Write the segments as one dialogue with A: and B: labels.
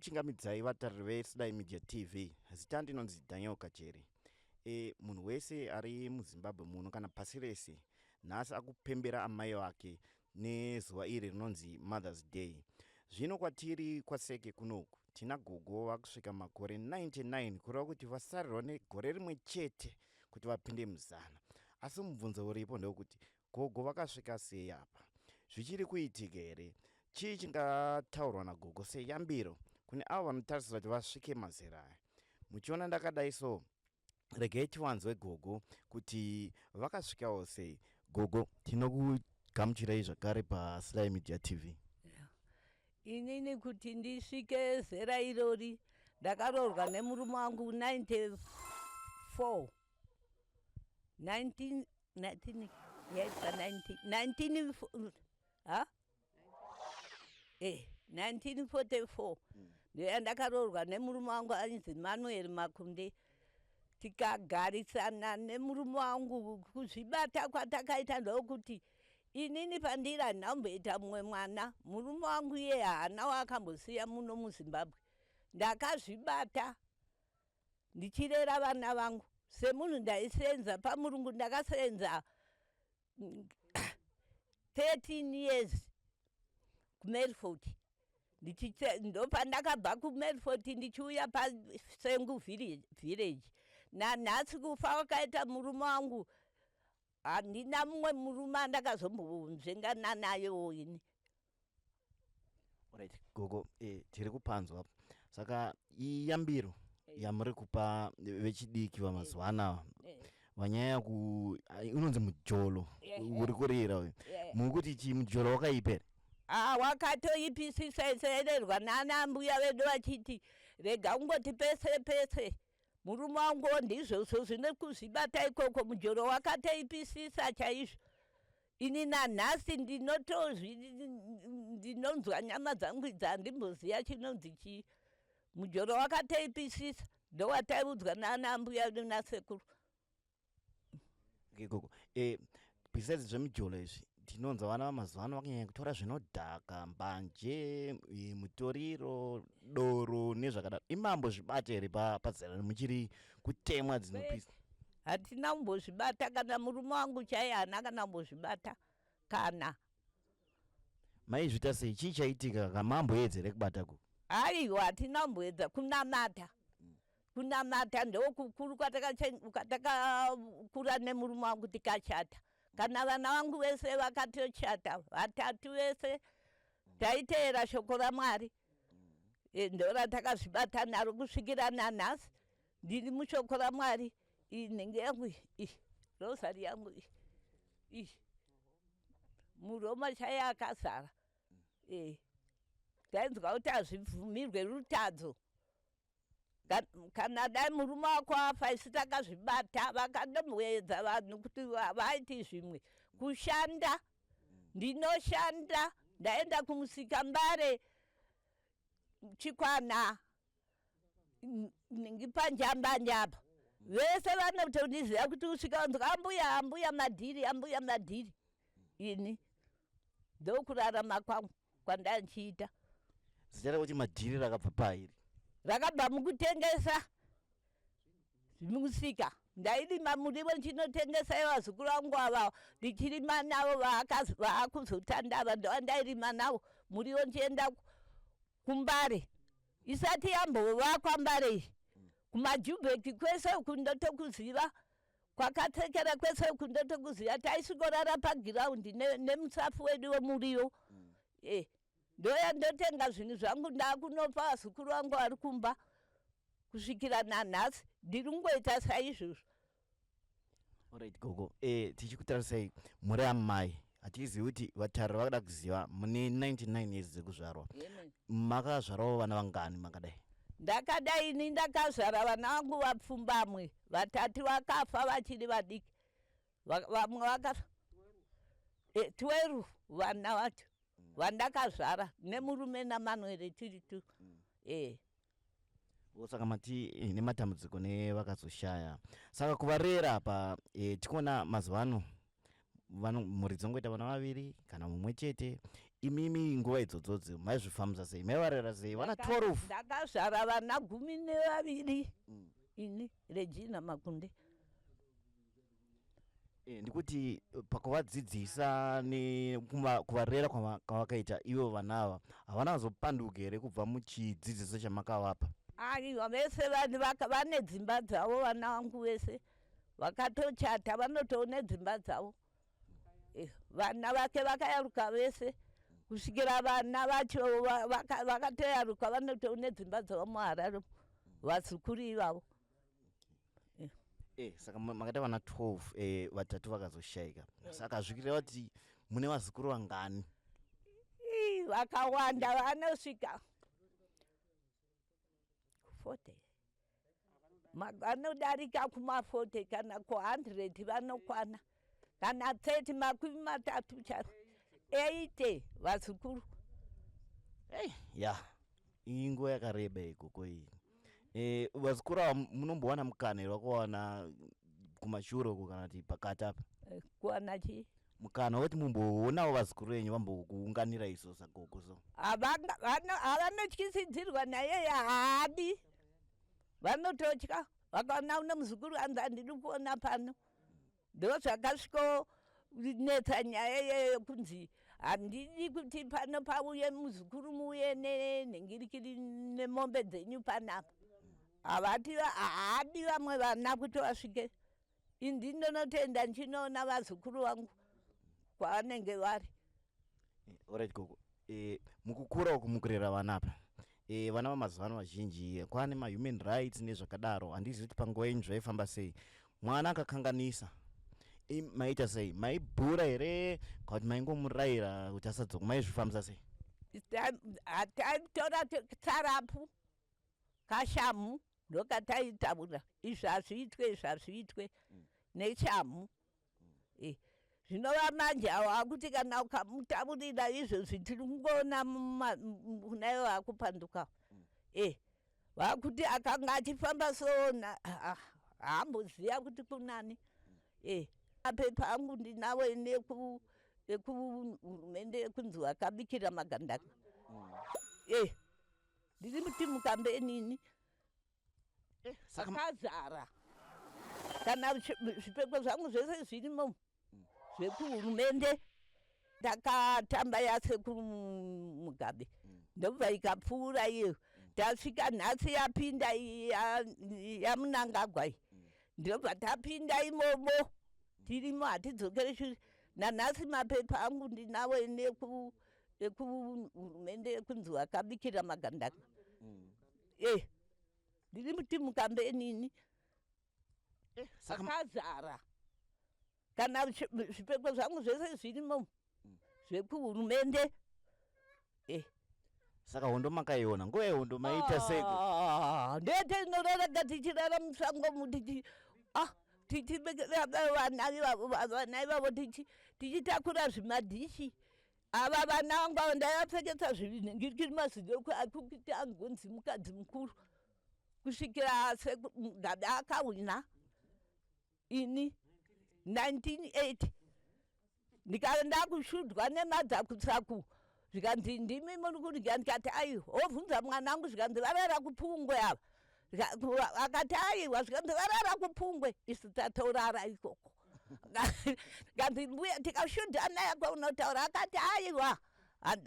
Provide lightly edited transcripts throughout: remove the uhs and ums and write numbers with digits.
A: Ndinokuchingamidzai vatariri veSly Media TV. Zita ndinonzi Daniel Kachere. E, munhu wese ari muZimbabwe muno kana pasi rese nhasi akupembera amai vake nezuva iri rinonzi Mother's Day. Zvino kwatiri kwaSeke kunoku tina gogo vakusvika makore 99 kureva kuti vasarirwa negore rimwe chete kuti vapinde muzana. Asi mubvunzo uripo ndewekuti Gogo vakasvika sei apa? Zvichiri kuitika here? Chii chingataurwa nagogo seyambiro kune avo vanotarisira kuti vasvike mazera aya? Muchiona ndakadai so, regai tivanzwe gogo kuti vakasvikawo sei. Gogo, tinokugamuchirai zvakare paSly Media TV.
B: Inini kuti ndisvike zera irori ndakaroorwa nemurume wangu 94 19 19 yaitwa 19 19 ha eh 1944 ndoyandakaroorwa nemurume wangu ainzi Manuel Makunde tikagarisana nemurume wangu kuzvibata kwatakaita ndokuti inini pandiri handina kumboita mumwe mwana murume wangu iye haana waakambosiya muno muZimbabwe ndakazvibata ndichirera vana vangu semunhu ndaisenza pamurungu ndakasenza 13 years kuMelfort ndopandakabva kuMelfort ndichiuya paSengu village nanhasi kufa wakaita murume wangu handina mumwe murume andakazombonzvengana nayewo ini.
A: Alright, gogo eh, tiri kupanzwa saka iyambiro eh. yamuri kupa vechidiki vamazuva anava eh. vanyaya ku unonzi mujolo uri kurira uyu muri kuti chi mujolo wakaipa here?
B: Ah, wakatoipisisa isererwa nana mbuya vedu vachiti rega ungoti pese pese murume wangu ndizvozvo zvine kuzvibata ikoko mujolo wakatoipisisa chaizvo Ini nanhasi ndinotozvi ndinonzwa nyama dzangu idzi handimboziva chinonzi chii. Mujolo wakatoipisisa ndowataiudzwa naana ambuya vedu nasekuru.
A: Okay, gogo. Eh, besides zvemijolo izvi tinonzwa vana vamazuva ano vakunyanya kutora zvinodhaka mbanje eh, mutoriro doro nezvakadaro imambozvibata here pazera muchiri kutemwa dzinopisa
B: Hatina kumbozvibata kana murume wangu chaiye haana kana kumbozvibata kana.
A: Maizvita sei? Chii chaitika kamamboedza here kubata ku?
B: Aiwa hatina kumboedza kunamata. Kunamata ndokukuru kwatakakura nemurume wangu tikachata. Kana vana vangu vese vakatochata vatatu vese taiteera shoko raMwari. E, ndoratakazvibata naro kusvikira nanhasi. Ndiri mushoko raMwari. Iyi nhengo yangu iyi, rosari yangu iyi, iyi. Muroma chaiye akazara. Eh. Tainzwa kuti hazvibvumirwe rutadzo. Kana dai murume wako afa isu takazvibata vakandomboedza vanhu kuti vaiti zvimwe. Kushanda ndinoshanda ndaenda kumusika Mbare Chikwana panjambanja apa vese vanotondiziva kuti usvika wanzwa ambuya ambuya madhiri ambuya madhiri ini ndokurarama kwangu kwandanchiita
A: zita rekuti madhiri rakabva pairi
B: rakabva mukutengesa musika ndairima muriwo ndichinotengesa vazukuru vangu ava ndichirima navo vaakuzotanda ava ndowandairima navo muriwo ndichienda kumbare isati yambovakwa mbare iyi kumajubheki kwese uku ndotokuziva kwakatsekera kwese uku ndotokuziva taisvikorara pagiraundi nemusafu wedu wemuriwo mm. e ndoya ndotenga zvinhu zvangu ndakunopa vazukuru vangu vari kumba kusvikira nanhasi ndiri kungoita saizvozvo.
A: Alright gogo, eh, tichikutarisai muri amai hatizivi kuti vatariri vakada kuziva mune 99 years dzekuzvarwa makazvarawo vana vangani makadai?
B: Ndakadai ini ndakazvara vana vangu vapfumbamwe, vatatu vakafa vachiri vadiki, vamwe vakafa 12 vana vacho vandakazvara nemurume naManuel tiri tu eh.
A: Saka mati eh, nematambudziko nevakazoshaya saka kuvarera apa eh, tikuona mazuva ano mhuri dzongoita vana vaviri kana mumwe chete. Imimi nguva idzodzodzi maizvifambisa sei? Maivarera sei vana 12?
B: Ndakazvara vana 12 ini Regina Makunde.
A: Ndikuti pakuvadzidzisa nekuvarera kwavakaita ivo vana ava, havana kuzopanduka here kubva muchidzidziso chamakavapa?
B: Aiwa, vese vanhu vane dzimba dzavo. Vana vangu vese vakatochata, vanotoone dzimba dzavo. Vana vake vakayaruka vese, kusvikira vana vacho vakatoyaruka, vanotoone dzimba dzavo muHarare, vazukuru ivavo.
A: Saka makaita vana 12, vatatu vakazoshayika, saka zvikireva kuti mune vazukuru vangani?
B: Ii, vakawanda, vanosvika 40. Vanodarika kuma 40 kana ku100 vanokwana, kana 30, 30 charo, 80 vazukuru.
A: Ya, iyi nguva yakareba ikoko iyi. Vazukuru ava munombowana mukana here wakawana kumashure uko kana kuti pakati apa?
B: Kuwana chii?
A: Mukana wekuti mumboonawo vazukuru venyu, vambokuunganira iso sagogo so.
B: Havanotyisidzirwa naye, haadi, vanototya. Vakaona une muzukuru, anzi handidi kuona pano. Ndo zvakasvikonetsa nyaya iyeyo yekunzi handidi kuti pano pauye muzukuru, muuye nenhingirikiri nemombe dzenyu panapa. Havati haadi vamwe vana kuti vasvike. Indi ndinotoenda ndichinoona vazukuru vangu kwavanenge vari.
A: Alright gogo, mukukura uku, mukurera vana apa, vana vamazuva ano vazhinji kwaane mahuman rights nezvakadaro. Handizivi kuti panguva yenyu zvaifamba sei. Mwana akakanganisa, maita sei? Maibhura here kana kuti maingomurayira kuti asadzoka? Maizvifambisa sei?
B: Taitora tsarapu, kashamu, ndokataitaura, izvi hazviitwe, izvi hazviitwe, neshamu. Zvinova manje avo akuti kana ukamutaurira izvozvi, tiri kungoona kunaivo vakupanduka. Vakuti akanga achifamba soona, haamboziva kuti kunani. Mapepa angu ndinawo ekuhurumende ekunzi vakabikira magandanga. Ndiri muti mukambenini.
A: Saka
B: Akazara, kana zvipfeko zvangu zvese zvirimo zvekuhurumende. Ndakatamba yasekuru Mugabe, ndobva ikapfuura iyo, tasvika nhasi yapinda iyi yaMunangagwa iyi, ndobva tapinda imomo, tirimo, hatidzokeri shure. Nanhasi mapepa angu ndinawo ekuhurumende ekunzi vakabikira magandanga. Ndiri muti mukambenini.
A: Saka
B: Akazara, kana zvipfeko zvangu zvese zvirimo zvekuhurumende.
A: Saka hondo makaiona? Nguva yehondo maita sei?
B: Ah, ndete inoraraka tichirara musango tichi tichibekera vana ivavo, vana ivavo tichitakura zvimadhishi. Ava vana vangu ava ndaivapfekesa zvinhingirikiri, mazidoko akuti angonzi mukadzi mukuru, kusvikira Mugabe akawina ini 1980. Ndikava ndakushudwa nemadzakusaku, zvikanzi ndimi muri kudya. Ndikati aiwa. Wobvunza mwana wangu, zvikanzi varara kupungwe ava. Akati aiwa, zvikanzi varara kupungwe, isu tatorara ikoko. Kanzi mbuya tikashudhana yako unotaura. Akati aiwa,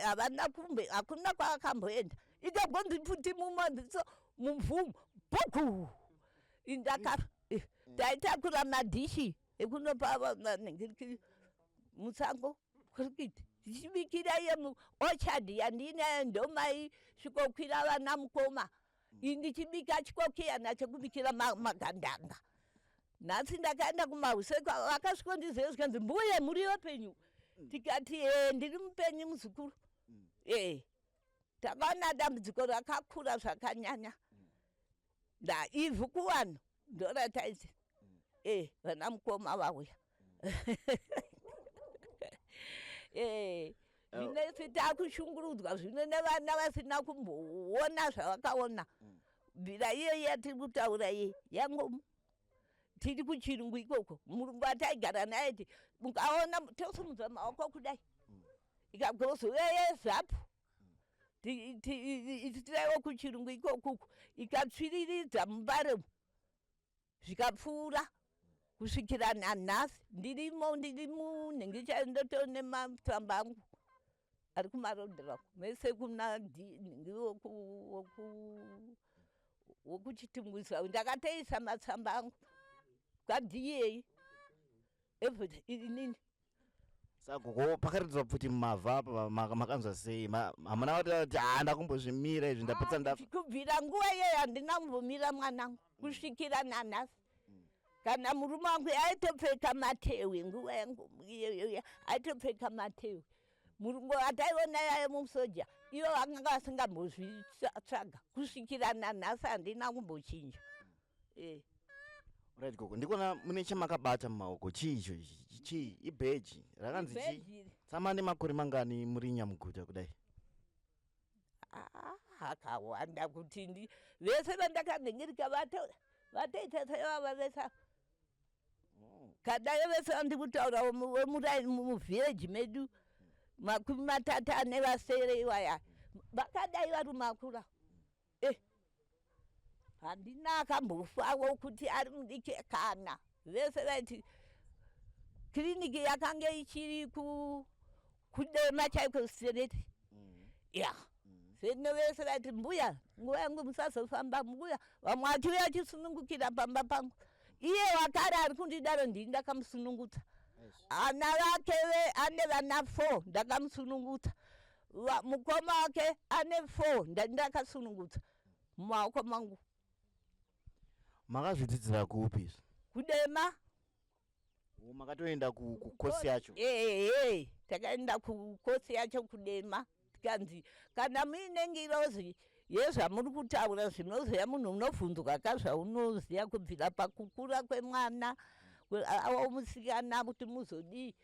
B: havana kumbe, hakuna kwaakamboenda. Ikagonzi pfuti mumaziso, mumvumu puku. Indaka taitakura madhishi ekunopa vanhingirikiri musango, kirikiti, tichibikira iye muorchard yandinayo. Ndomai svikokwira vana mukoma, ndichibika chikokiyana chekubikira magandanga. Nhasi ndakaenda kumahuseko, vakasvikondiziva, zvikanzi mbuya muri vapenyu? Tikati e, ndiri mupenyu muzukuru. Takaona dambudziko rakakura zvakanyanya. Nda ivhu kuvanhu ndorataiti vana mukoma vauya. Zvino isu takushungurudzwa zvino nevana vasina kumboona zvavakaona. Bvira iyo yatiri kutaura iyi yangomu, tiri kuchirungu ikoko, murungu ataigara naye ti mukaona tosimudza maoko kudai. Ikagozouya yeZAPU, tiraiwo kuchirungu ikokuku, ikatsviriridza muMbare umu, zvikapfuura kusvikira nanhasi ndirimo. Ndiri munhingi chaiyo, ndotone matsamba angu ari kuMarodhera mese, kuna nhingi wokuChitungwiza. Ndakatoisa matsamba angu kwaDA, everything inini.
A: Saka gogo, pakaridzwa pfuti mumavha apa, makanzwa sei? Hamuna kuti ha, ndakumbozvimira izvi, ndapotsa ndafa?
B: Kubvira nguva iyoyo handina kumbomira, mwanangu, kusvikira nanhasi. Kana murume wangu aitopfeka matewe nguva yangu iyoyo, aitopfeka matewe. Murungu ataiona yaye mumusoja, ivo vakanga vasingambozvitsvaga. Kusvikira nanhasi handina kumbochinja.
A: Right gogo, ndikuona mune chamakabata mumaoko. Chii icho ichi? Chii? Ibheji rakanzi chii?
B: Ibheji.
A: Tsama nemakore mangani muri nyamuguta kudai?
B: Ah, akawanda kuti ndi vese vandakanhingirika vatoita sevava vese ava. Kadai vese vandiri kutaura wemuraini muvhireji medu, 36 ane vasere iwaya, vakadai varume akura. Handina akambofawo kuti ari mudiki kana. Vese vaiti kiriniki yakange ichiri kuDema chaiko, straight ya zvino. Vese vaiti, "Mbuya, nguva yangu musazofamba mbuya." Vamwe vachiuya achisunungukira pamba pangu. Iye wakare ari kundidaro, ndini ndakamusunungutsa. Ana vake ane vana 4, ndakamusunungutsa. Mukoma wake ane 4, ndakasunungutsa mumaoko mangu.
A: Makazvidzidzira kupi izvi?
B: KuDema.
A: Oh, makatoenda kukosi yacho?
B: Ehe, takaenda kukosi yacho kuDema. Tikanzi kana muine ngirozi yezvamuri kutaura zvinoziva munhu, unobvunzwa ka zvaunoziva kubvira pakukura kwemwana awo musikana, kuti muzodii,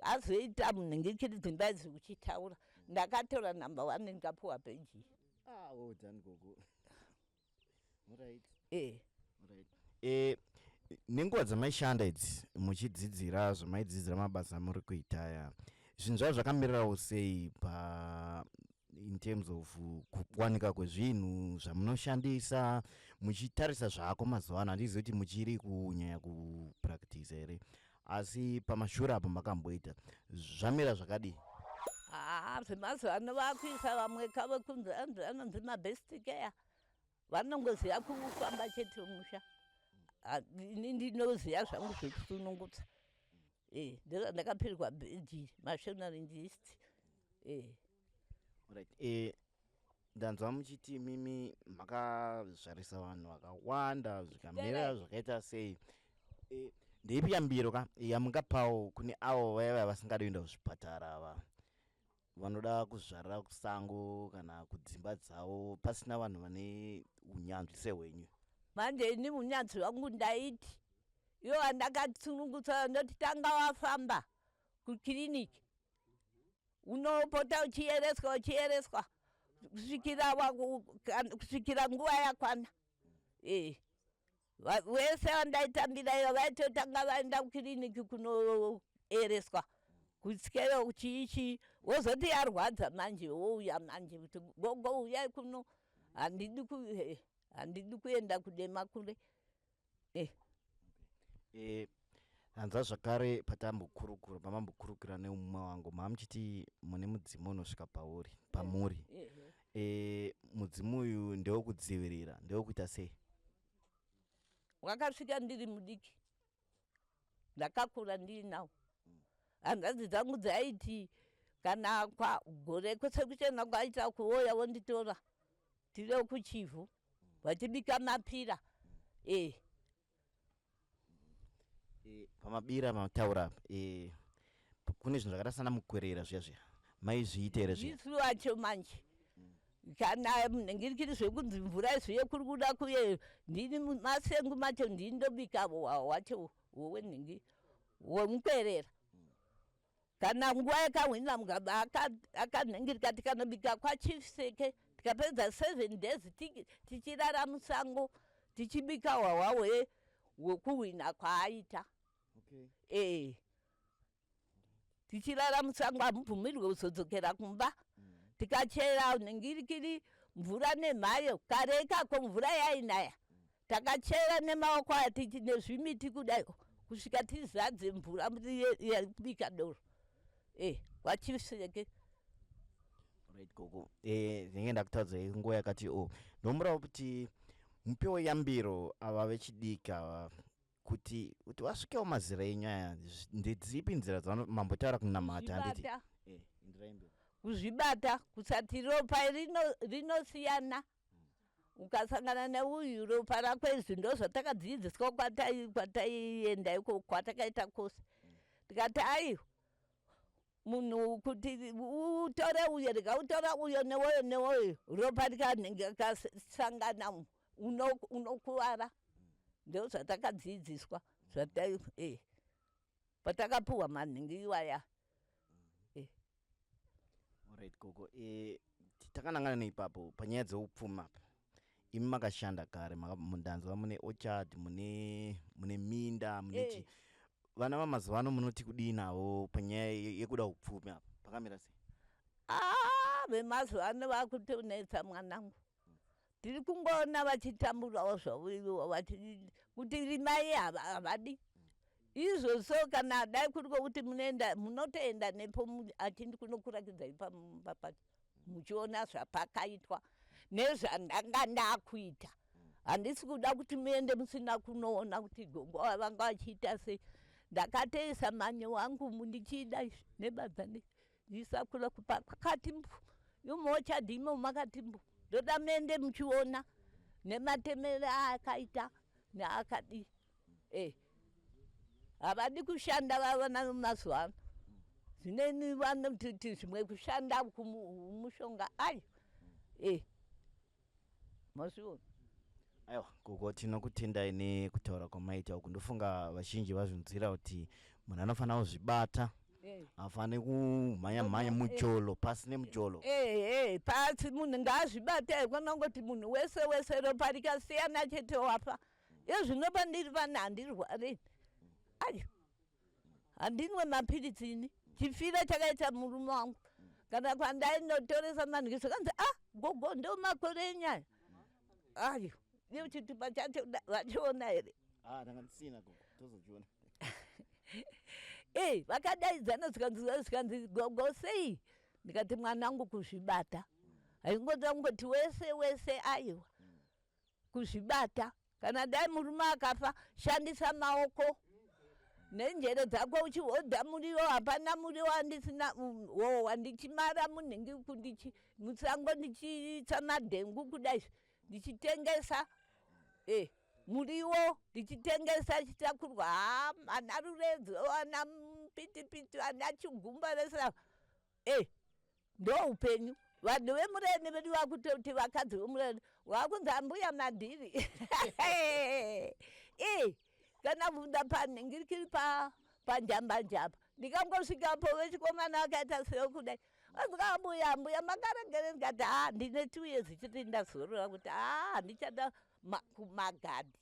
B: azoita munhingikiri dzimba idzi uchitaura. Ndakatora number 1, ndikapiwa bheji.
A: Ah, well done, gogo. Alright. Alright. Nenguva dzamaishanda idzi muchidzidzira zvamaidzidzira, mabasa amuri kuita aya, zvinhu zvavo zvakamirirawo sei pa in terms of kuwanika kwezvinhu zvamunoshandisa, muchitarisa zvako mazuva ano? Handizivi kuti muchiri kunyanya kupractice here, asi pamashure apo makamboita, zvamira zvakadii?
B: Haa, zvemazuva ano vakuisa vamwe kave kunzi anzi anonzi mabest care, vanongoziva kufamba chete musha. Ini ndinoziva zvangu zvekusunungutsa. Ndozvandakapirwa bheji, Mashonaland East.
A: Right. Ndanzwa muchiti mimi makazvarisa vanhu vakawanda, zvikamira zvakaita sei? Ndeipi yambiro ka yamungapawo kune avo vaya vaya vasingadi kuenda kuzvipatara, ava vanoda kuzvarira kusango kana kudzimba dzavo pasina vanhu vane unyanzvi sehwenyu?
B: Manje ini munyanzvi wangu ndaiti ivo vandakatsunungutsa, ndoti tanga wafamba kukiriniki, unopota uchiyereswa, uchiyereswa kusvikira nguva yakwana. Vese vandaitambira ivo vaitotanga vaenda kukiriniki kunoereswa kutyero, chii chii, wozoti yarwadza manje wouya manje kuti, "Gogo, uyai kuno, handidi kuenda kuDema kure."
A: Hanzva zvakare patambokurukura, pamambokurukura neumwe wangu, mamuchiti mune mudzimu unosvika pauri, pamuri. Mudzimu uyu ndewekudzivirira, ndewekuita sei?
B: Wakasvika ndiri mudiki, ndakakura ndiinawo. Hanzvadzi dzangu dzaiti kana kwa gore kwese kuchena kwaita kuoya wonditora, tiri kuChivhu, vachibika mapira.
A: Pamabira mataura apa, kune zvinhu zvakaita sana mukwerera zviya zviya, maizviita here zviya?
B: Isu wacho manje kana munhingirikiri zvekunzi mvura izuye kuri kuda kuye, ndini masengu macho, ndini ndobika wacho wenhingi wemukwerera. Kana nguva yakahwina Mugabe akanhingirika, tikanobika kwaChief Seke, tikapedza 7 days tichirara musango tichibika hwahwa hwekuhwina kwaaita. Tichirara musango, hamubvumirwe kuzodzokera kumba. Tikachera nhingirikiri mvura nemhayo. Kare ikako mvura yainaya, takachera nemaoko aya tichi nezvimiti kudai kusvika tizadze mvura yekubika doro. Kwachiseke.
A: Right gogo, ndinenge ndakutaudzai nguva yakati o ndomurawo kuti mupewo yambiro ava vechidiki ava kuti vasvikewo mazera enyu aya. Ndedzipi nzira dzamambotaura kunamata, handiti?
B: Kuzvibata.
A: Enderai mberi.
B: Kuzvibata, kusati ropa rinosiyana. Ukasangana neuyu, ropa rako izvi ndo zvatakadzidziswa kwataienda iko kwatakaita kwose. Tikati aiwa, munhu kuti utore uyo, rega utora uyo newoyo newoyo, ropa rikanenge kasangana unokuvara. Ndo zvatakadzidziswa zvatai patakapuhwa manhingi iwaya.
A: Alright gogo, takanangana neipapo panyaya dzeupfumi apa. Imi makashanda kare, ndanzwa mune orchard, mune minda, mune chi. Vana vamazuva ano munoti kudii navo panyaya yekuda upfumi apa? Pakamira sei?
B: Ah, vemazuva ano vakutonetsa, mwanangu. Tiri kungoona vachitamburawo zvavo ivo, kuti rimai havadi izvo. Kana dai kuri kwokuti munoenda, munotoenda nepo achindi kunokurakidzai pamba pacho, muchiona zvapakaitwa nezvandanga ndakuita. Handisi kuda kuti muende musina kunoona kuti gogo vanga vachiita sei. Ndakatoisa manyowa angu ndichida izvi nebadza ndisakura pakati mbu imochadhi imo makati mbu. Ndoda muende muchiona nematemere aakaita neakadii. Havadi kushanda vavana mazuva ano. Zvineni vanotiti zvimwe kushanda kumushonga ayo. Mazviona.
A: Aiwa gogo, tinokutendai nekutaura kwamaita uku. Ndofunga vazhinji vazvinzwira kuti munhu anofanira kuzvibata, hafaniri kumhanya mhanya, mujolo pasi nemujolo.
B: Ehe, pasi. Munhu ngaazvibate. Haikona kungoti munhu wese wese, ropa rikasiyana chete wafa. Izvino pandiri pana handirwari, ayo handinwe mapiritsi ini. Chifiro chakaita murume wangu, kana kwandainotoresa manhingi zvakanzi, "Ah gogo, ndo makore enyaya ayo." Iyo chitupa chacho vachiona here?
A: Ah, ndanga ndisina gogo, tozochiona.
B: Ei, vakadaidzana, zvikanzi, "Gogo, sei?" Ndikati, "Mwanangu, kuzvibata. Haingoda kungoti wese wese, aiwa, kuzvibata. Kana dai murume akafa, shandisa maoko nenjere dzako uchihodha muriwo. Hapana muriwo wandisina hohwa, ndichimara munhingi musango, ndichiitsa madhengu kudai, ndichitengesa muriwo, ndichitengesa chitakurwa. Ha, ana Ruredzo, ana Pitipiti, ana Chigumba, vese ava. Ndo upenyu. Vanhu vemureni vedu vakutoti, vakadzi vemureni vakunzi ambuya madhiri. Kana bvunda panhingirikiri panjambanjamba, ndikangosvikapo vechikomana vakaita seyo kudai, vanzwa, "Ambuya, ambuya, makaregere?" Ndikati, "Ha, ndine 2 years chiti ndazorora kuti ha, handichada kumagadhi."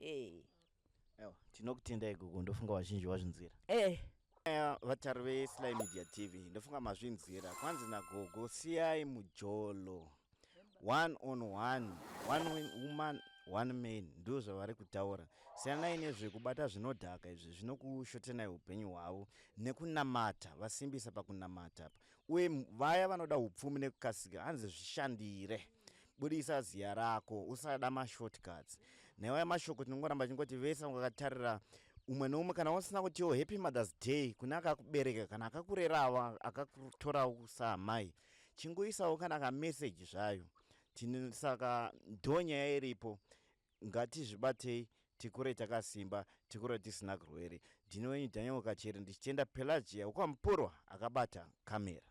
A: Aiwa, tinokutendai gogo. Ndofunga vazhinji vazvinzwira. Vatari veSly Media TV, ndofunga mazvinzwira. Kwanzi nagogo, siyai mujolo, one on one, one woman, one man, ndo zvavari kutaura. Siyanai nezvekubata zvinodhaka izvi, zvinokushotenai upenyu hwavo. Nekunamata, vasimbisa pakunamata apa. Uye vaya vanoda upfumi nekukasika, hanzi zvishandire, budisa ziya rako, usada mashortcuts. Naiwaya mashoko tinongoramba chingoti vese vakatarira umwe neumwe, kana usina kutiwo Happy Mother's Day kune akakubereka kana akakurerawo, akakutorawo saamai, chingoisawo kana kameseji zvayo. Saka ndo nyaya iripo. Ngatizvibatei, tikure takasimba, tikure tisina kurwere. Ndini wenyu Daniel Kachere, ndichitenda Pelagia wekwaMupurwa akabata kamera.